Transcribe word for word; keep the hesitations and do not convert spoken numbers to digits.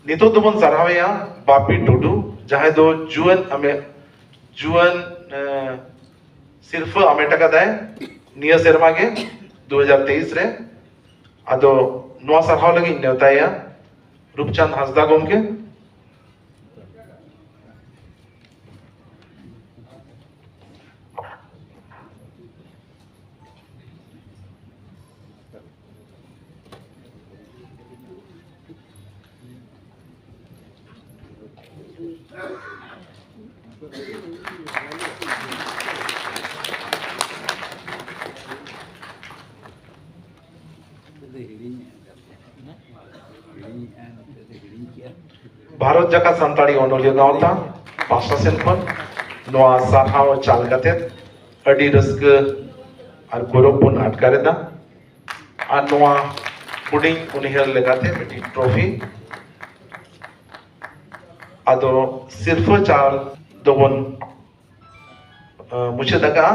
ᱱᱤᱛᱚᱜ ᱫᱚᱵᱚᱱ ᱥᱟᱨᱦᱟᱣᱮᱭᱟ ᱵᱟᱯᱤ ᱴᱩᱰᱩ, ᱡᱟᱦᱟᱸᱭ ᱫᱚ ᱡᱩᱣᱟᱹᱱ ᱟᱢᱮ-, ᱡᱩᱣᱟᱹᱱ, ᱮ, ᱥᱤᱨᱯᱷᱟᱹ ᱟᱢᱮᱴ ᱟᱠᱟᱫᱟᱭ ᱱᱤᱭᱟᱹ ᱥᱮᱨᱢᱟ ᱜᱮ, ᱫᱩ ᱦᱟᱡᱟᱨ ᱛᱮᱭᱤᱥ ᱨᱮ᱾ ᱟᱫᱚ ᱱᱚᱣᱟ ᱥᱟᱨᱦᱟᱣ ᱞᱟᱹᱜᱤᱫ ᱤᱧ ᱱᱮᱣᱛᱟᱭᱟ ᱨᱩᱯᱪᱟᱸᱫᱽ ᱦᱟᱸᱥᱫᱟ ᱜᱚᱢᱠᱮ᱾ ᱵᱷᱟᱨᱚᱛ ᱡᱟᱠᱟᱛ ᱥᱟᱱᱛᱟᱲᱤ ᱚᱱᱚᱞᱤᱭᱟᱹ ᱜᱟᱶᱛᱟ ᱯᱟᱦᱴᱟ ᱥᱮᱱ ᱠᱷᱚᱱ ᱱᱚᱣᱟ ᱥᱟᱨᱦᱟᱣ ᱪᱟᱞ ᱠᱟᱛᱮ ᱟᱹᱰᱤ ᱨᱟᱹᱥᱠᱟᱹ ᱟᱨ ᱜᱚᱨᱚᱵᱽ ᱵᱚᱱ ᱟᱴᱠᱟᱨ ᱮᱫᱟ᱾ ᱟᱨ ᱱᱚᱣᱟ ᱦᱩᱰᱤᱧ ᱩᱱᱩᱭᱦᱟᱹᱨ ᱞᱮᱠᱟᱛᱮ ᱢᱤᱫᱴᱤᱡ ᱴᱨᱚᱯᱷᱤ᱾ ᱟᱫᱚ ᱥᱤᱨᱯᱷᱟᱹ ᱪᱟᱞ ᱫᱚᱵᱚᱱ, ᱟᱸ, ᱢᱩᱪᱟᱹᱫ ᱟᱠᱟᱫᱼᱟ᱾